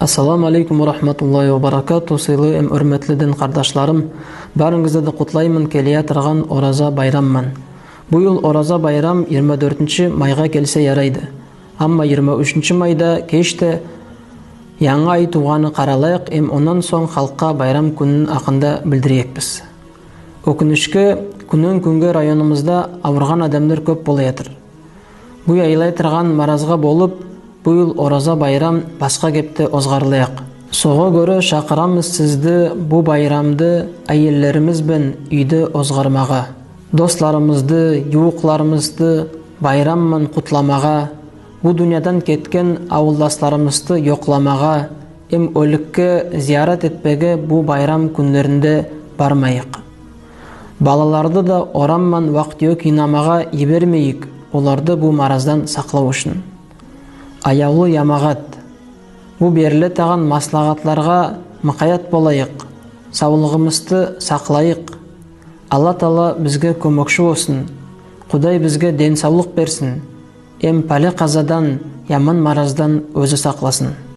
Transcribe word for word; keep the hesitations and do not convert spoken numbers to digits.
Ассаламу алейкум ва рахматуллахи ва баракатух, сыйлы эм уьрметли дин кардашларым. Баьринъизди де кутлайман келеятырган Ораза байрам ман. Быйыл Ораза байрам йырма доьртинши майга келсе ярайды. Амма йырма уьшинши майда кеште янъы ай тувганы каралайык эм оннан сонъ халкка байрам куьнининъ акында билдиреекпиз. Оькинишке, куьннен-куьнге районымызда авырган аьдемлер коьп болаятыр. Бу яйылайтырган маразга болып, быйыл Ораза байрам баска кепте озгарылаяк. Сога коьре шакырамыз сизди бу байрамды аьеллеримиз бен уьйде озгармага. Досларымызды, ювыкларымызды байрам ман кутламага, бу дуныядан кеткен авылдасларымызды йокламага эм оьликке зиярат этпеге бу байрам куьнлеринде бармайык. Балаларды да орам ман вактыйок йыйнамага йибермейик, оларды бу мараздан саклав уьшин. Аявлы ямагат, бу берилетаган маслагатларга мукаят болайык, савлыгымызды саклайык. Алла Таала бизге коьмекши болсын. Кудай бизге ден савлык берсин эм паьле-казадан, яман мараздан оьзи сакласын.